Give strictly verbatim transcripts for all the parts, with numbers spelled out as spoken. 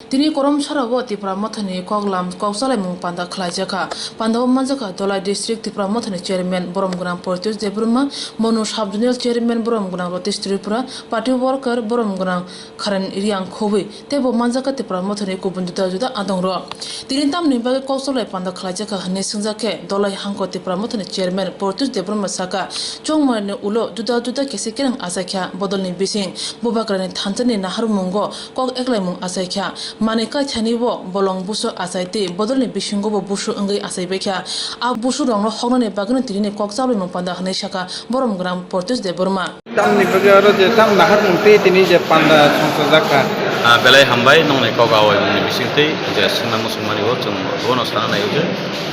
Tini Koromsarao Tipra Mothani Koklam Kokchalaimung Panda khlaijakha. Pandao manjakha Dholai District Tipra Mothani Chairman Borom Gwnang Portoj Debbarma, Monu Sub Zonal Chairman Borom Gwnang Ratish Tripura, Party Worker Borom Gwnang Kharen Riang Khobwi, teibo manjakha Tipra Mothani kubun juda juda adongrok. Tini tamni bagwi Kokchalai Panda khlaijakha hwnwi swngjak khe, Dholai Hangko Tipra Mothani Chairman Portoj Debbarma sakha, chongmani ulo juda juda kesi kereng achaikha bodolni bising, Bubagrani thanchani naharmungo kok eklaimung achaikha. Manwi kaithanibo bolong busu achai tei bodolni bisingobo busu wngwi achaibaikha. A busurokno hoknani bagwino tinini kok chablaimung panda hwnwi sakha Borom Gwnang Portoj Debbarma. Tamni bagwi aro je tam naharmung tei tini je panda songchajakha. Ah, belai hambai nongni kok awaimungni bisingtwi je swngna muchungmani o chwng bono sana naiyo je,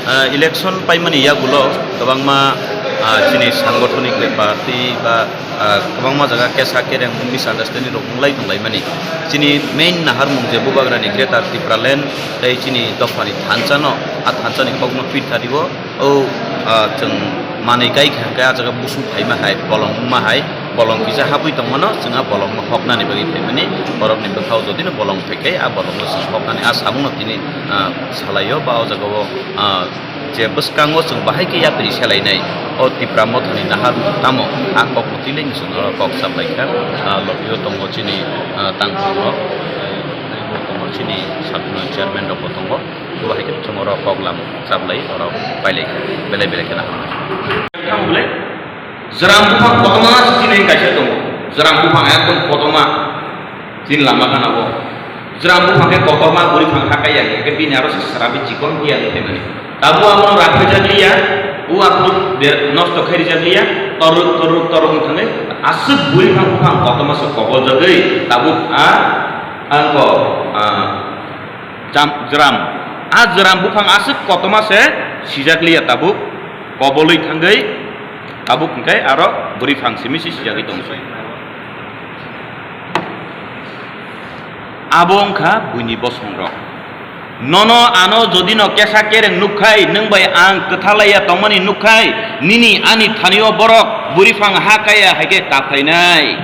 ah, election paimani yagulo kwbangma, ah, chini sangothonic bepar tei ba ah, kwbangma jaga kesa kereng misunderstanding rok wnglai tonglaimani. Chini main naharmung je Bubagrani Greater Tipraland tei chini dophani thanchano, a thanchani kokno pit kha rio. O, ah, chwng manwi kai kha hwnkhe a jaga busu phaima hai, bolong wngma hai, bolong kisa habwi tongmano, chwng a bolongno hoknani bagwi phaimani. Borokni bwkhao jodino bolong phaikhe a bolongno chwng hoknani a samungno tini, ah, salaio ba o jagao, ah, je bwskango chwng bahai khe yapri selainai, o Tipra Mothani naharmung tamo, a kokno twilaini chwng oro kok chaplaikha. Ah, lobby-o tongo chini, ah, tangphang rok, tongo chini sakno chairman rokbo tongo, bo bahai khe chwng oro koklam chaplai oro pailaikha, belai belai khe naharmung. Jwram buphang kotorma chini kaisa tongo, jwram buphang ekdom kotorma. Chini lama gana o. Jwram buphang khe kotorma bwrwi phang hakaiya, hingkhe bini aro se srabi chikon phiya wngwi phaimani. Tabuk abono rakhaijak liya, o aphuru ber-, nosto khai rijak liya, toruk, toruk, toruk wng thangwi aswk bwrwi phang buphang kotorma se koboljagwi tabuk a, angkho, a, jam-, jwram. A jwram buphang aswk kotorma se sijak liya tabuk, kobolwi thangwi tabuk hingkhe aro bwrwi phang simi se sijagwi tongsi. Abo wngkha buini bosongrok. Nono ano jodino kesa kereng nukkhai, nwng bai ang kwthalaiya tongmani nukkhai, nini ani thanio borok bwrwi phang ha kaya hai khe ta phainai.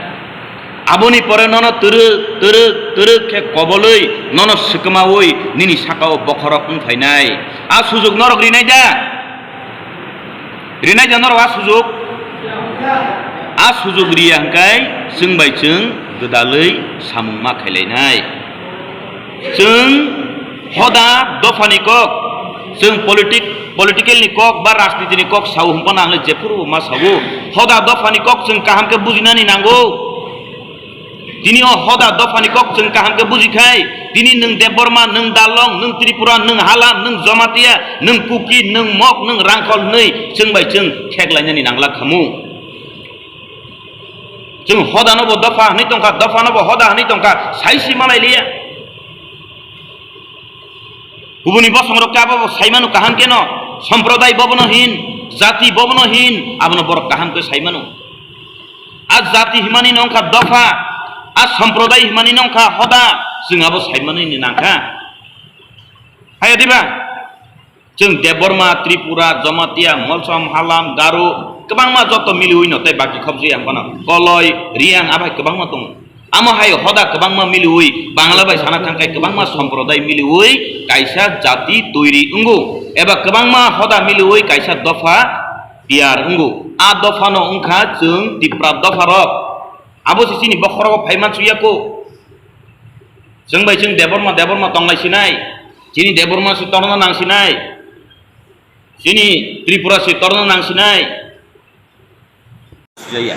Aboni pore nono twrwk, twrwk, twrwk khe kobolwi nono swkmaui nini sakao bokhorok wng phainai. A sujuk norok rinai da? Rinai da norok a sujuk? A sujuk riya hwnkhe chwng bai chwng gwdalwi samung ma khailainai. Chwng hoda dophani kok, chwng politic, political ni kok ba rajniti ni kok sao hwnphano ang le jephuru bo ma sao. Hoda dophani kok chwng kaham khe bujinani nango. Tini o hoda dophani kok chwng kaham khe buji khai, tini nwng Debbarma, nwng Dalong, nwng Tripura, nwng Halam, nwng Jamatia, nwng Kuki, nwng Mok, nwng Rangkhol hwnwi chwng bai chwng kheklainani nangla khamu. Chwng hodano bo dopha hwnwi tongkha, dophano bo hoda hwnwi tongkha, sai si malai liya. Kubuni bosongrok khe abo bo saimano kaham kheno, somprodai bobono hin, jati bobono hin, abono borok kaham khe saimano. A jati himani no wngkha dopha, a somprodai himani no wngkha hoda, chwng abo saimani ni nangkha. Haya diba? Chwng Debbarma, Tripura, Jamatia, Molsom, Halam, Garo, kwbangma joto miliwi no tei baki khobjaya wngphano Koloi, Riang abai kwbangma tongo. Amo hai hoda kwbangma miliwi Bangla bai sana thangkhai kwbangma somprodai miliwi kaisa jati toiri wngo, eba kwbangma hoda miliwi kaisa dopha tiyar wngo. A dophano wngkha chwng Tipra dopharok. Abo se chini bokhorogo phai mansuya ko. Chwng bai chwng Debbarma, Debbarma tonglai sinai. Chini Debbarma se torno nang sinai. Chini Tripura se torno nang sinai. Sujaya.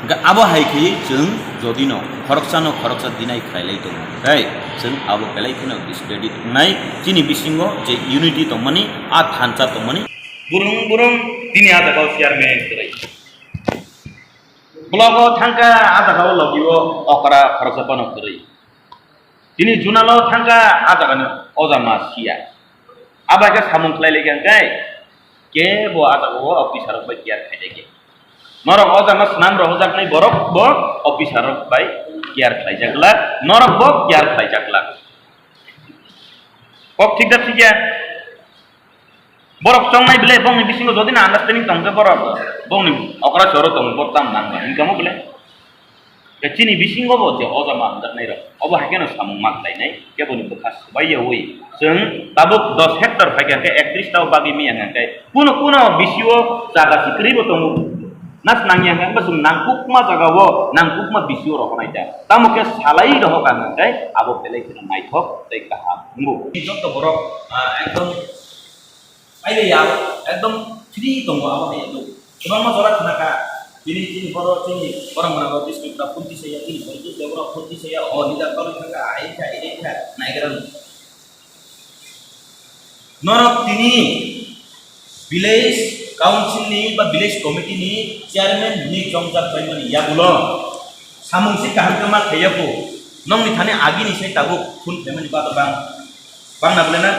Ga-, abo hai khe chwng jodino khoroksano khoroksa deny khlailai tongo, tei chwng abo belai kheno discredit wngnai. Chini bisingo je unity tongmani, a thansa tongmani. Burung burung tini a jagao chairman kwrwi. Blogo thangkha, a jagao logio okra khoroksa phano kwrwi. Tini junalo thangkha, a jagani oja ma siya. Abai khe samung khlai lai khe hwnkhe kebo a jagao officer rok bai care khaijak ya. Norok oja ma swnam rohojaknai borok bo officer rok bai care khlaijak glak, norok bo care khlaijak glak. Kok thik da thik ya? Borok chongnai bele, bongni bisingo jodi na understanding tong khe borok, bongni okra choro tong, bo tam nang ba, income o bele. Khe chini bisingo bo je o jama hamjaknai rok, obo hai kheno samung ma khlainai, keboni bwkha swbai yaui chwng tabuk dos hectare phai kha khe, ektrish ta o bagwi manya kha khe, kuno kuno bisio jaga si kwrwi bo tongo. Nas nangya hwnkhe, hwnkhe chwng nangkukma jagao, nangkukma bisio rohornai da. Tamo khe salai rohor ka hwnkhe, abo belai kheno naithok tei kaham wngo. Joto borok, ah, ekdom pailaiya, ekdom free tongo abo hai wngo. Kwbangma jora khna kha, bini, chini boro, chini borok mwnabo district ta phunti saya, chini borok borok phunti saya, o leader toli thangkha, ai kha, ai kha, naigra. Norok tini village council ni ba village committee ni chairman ni chongjak bai mani yagulo samung si kaham khe ma khaiya kho. Nokni thani agi ni sai tabuk phone khaimani bagwi bang, bang na bole na?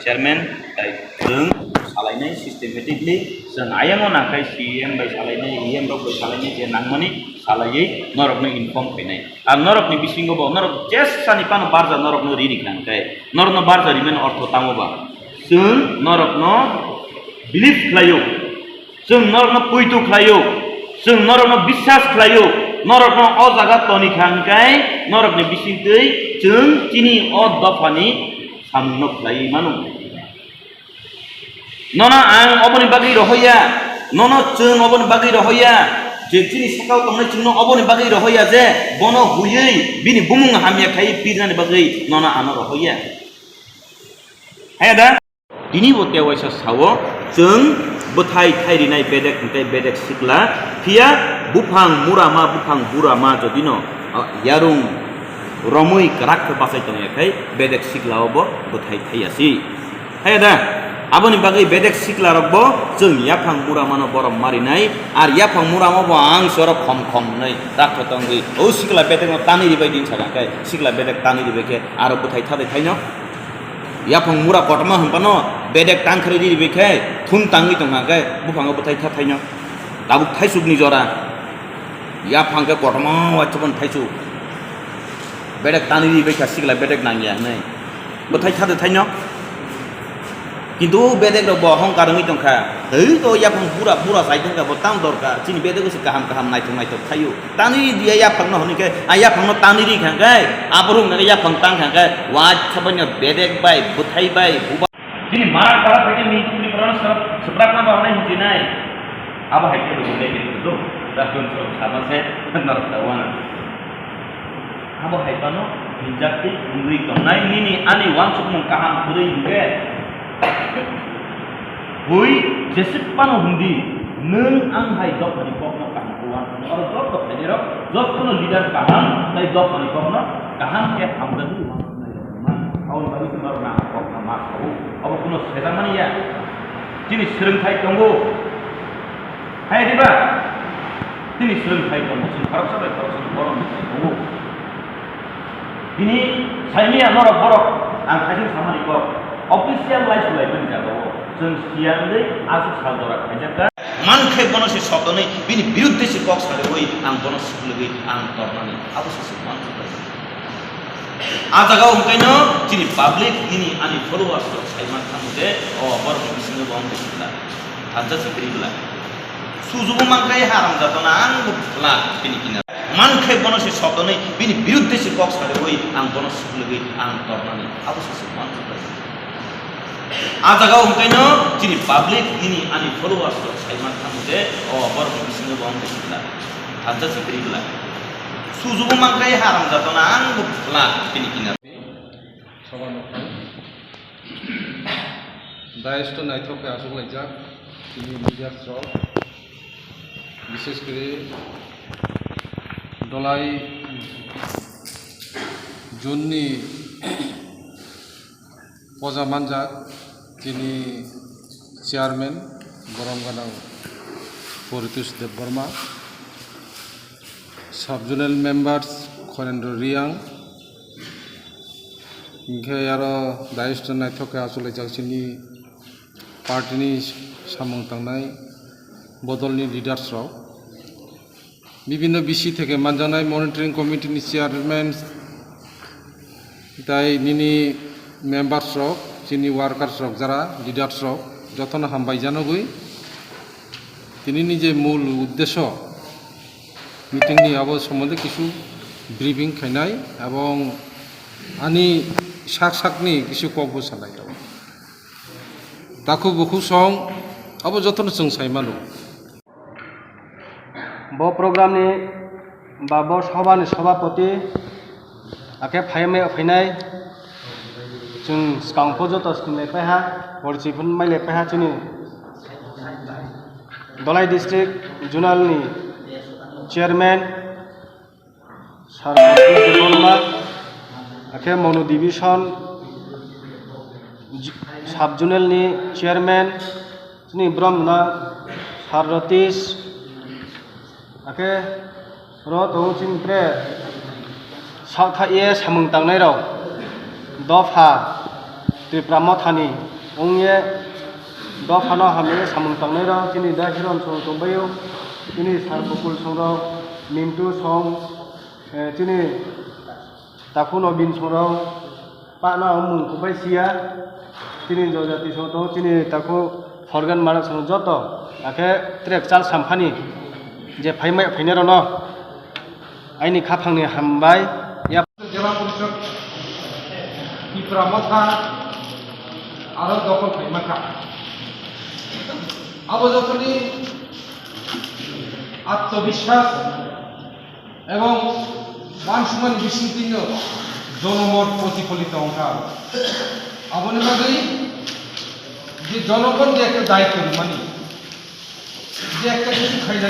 Chairman, tai chwng salainai systematically, chwng ayang o nangkhai C M bai salainai, E M rok bai salainai je nangmani salaiwi norokno inform khainai. Ar norokni bisingo bo norok jesani phano barja norokno riri kha hwnkhe, norokno barja rimani ortho tamo ba? Chwng norokno believe khlaio, chwng norokno poito khlaio, chwng norokno biswas khlaio, norokno o jaga toni kha hwnkhe norokni bisingtwi chwng chini o dophani samungno khlaiwi mano. Nono ang oboni bagwi rohoya, nono chwng oboni bagwi rohoya, je chini sakao tongnai chwngno oboni bagwi rohoya je bono huiwi bini bumung hamya khaiwi pirnani bagwi nono ano rohoya. Haya da? Tini bo tei waisa sao, chwng bwthai thai rinai bedek hwnkhe bedek sikla, phiya buphang murama, buphang burama jodino, ah, yarung romwi kwrak khe bachai tongya khai bedek sikla o bo bwthai thaiya si. Haya da? Aboni bagwi bedek sikla rok bo chwng yaphang murama no borom marinai, ar yaphang murama bo ang sorok khom khom hwnwi rakho tongwi, o sikla bedek no tanwi ribai din sakha khai sikla bedek tanwi ribai khe aro bwthai thadai thaino. Yaphang mura kotorma hwnphano bedek tang kharwi ribai khe thum tangwi tongkha khe buphango bwthai tha thaino. Tabuk thaisukni jora. Yaphang khe kotorma waisa bono thaisuk. Bedek tanwi ribai kha sikla bedek nangya hwnwi. Bwthai tha de thaino. Kintu bedek rok bo hongkar wngwi tongkha. Tei to yaphang bura bura chai tongkha bo tang dorkar. Chini bedek se kaham kaham naithok naithok thaio. Tanwi riya yaphangno hwnwi khe, a yaphangno tanwi ri kha khe, aborok hwnwi khe yaphang tang kha khe, waisa bai no bedek bai, bwthai bai, buba. Chini marak para phaikhe ni chini para no srap, srap na ba nai hinjinai. Abo hai khe rwgwi nai khe do. Rakhon srap sama se, narok ta wana. Abo hai phano hinjak twi wngwi tongnai nini ani uansukmung kaham kwrwi hinkhe. Bui jeswk phano hwndi, nwng ang hai dophani kokno kaham khe uansukmung. Oro joto phainairok, jotono leader kaham tei dophani kokno kaham khe hamjakgwi uansuknai rok wngmano. Aboni bagwi chwng norokno ang kokno ma sao. Obo kuno sejakmani ya. Chini swrwngthai tongo. Hai diba? Tini swrwngthai tongo, chwng khoroksa bai khoroksa ni borom ni thai tongo. Tini saimanya norok borok ang khaising samani kok official lai sulai bini jaga o chwng siyang dei aswk sal jora khaijak kha. Man khe bono se sobdonwi bini birudde se kok salaiwi ang bono swklegwi ang tornani abo se se man khe. A jaga o hwnkhaino chini public nini ani followers rok saiman thango je o borok ni bisingo bo wng khe sikla. Thansa sikri bwla. Sujugo mankhe haram jatona ang bo bwla bini kinar. Mankhe bono se sobdonwi bini birudde se kok sariwi ang bono suklugwi ang tornani abo se se mankhe. A jaga o hwnkhaino chini public nini ani followers rok saiman thango je o borok ni bisingo bo wng khe sikla. Thansa sikri bwla. Sujugo mankhe haram jatona ang bo bwla bini kinar. Dais to naithok khe achuk laijak chini leaders rok, bishes kori Dholai June ni poja manjak chini chairman borom ganang Paritosh Debbarma. Sub-zonal members Khorendra Riang, hingkhe aro dais-o naithok khe achuk laijak chini party ni samung tangnai bodol ni leaders rok, bibinno bisi theke manjaknai monitoring committee ni chairman, tai nini members rok, chini workers rok, jara leaders rok, jotono hambai janogwi. Tinini je mul uddesho meeting ni, abo sombonde kisu briefing khainai, ebong ani sak sakni kisu kokbo sanai tongo. Takhuk bukhuk song abo jotono chwng sai mano. Bo program ni ba bo soba ni sobapoti, akhe phaimai phainai chwng swkang pho joto swkang lai paiha, porchi phun mai lai paiha chini Dholai district zonal ni chairman Sir Debbarma, akhe Manu division sub zonal ni chairman chini Bromna Sir Ratish, akhe ro tongo chini tre sakha ye samung tangnai rok dopha Tripura mothani wngye dophano hamye samung tangnai rok chini da Hiron song tongbaio, chini Sir Bukul song rok, Mintu song, eh, chini Takhuk no bini song rok pahna mung kubai siya. Chini jojati song tongo, chini takhuk forgan manok song joto, akhe trek chal samphani je phaimai phainai rokno aini khaphangni hambai ya. Jela Porishod Tipra Motha aro dokhol khaima kha. Abo jotoni atmobiswas ebong uansukmani bisingtwino jonomot protifolito wngkha. Aboni bagwi je jonogon je ekta daityo rwmani, je ekta kisu khainani,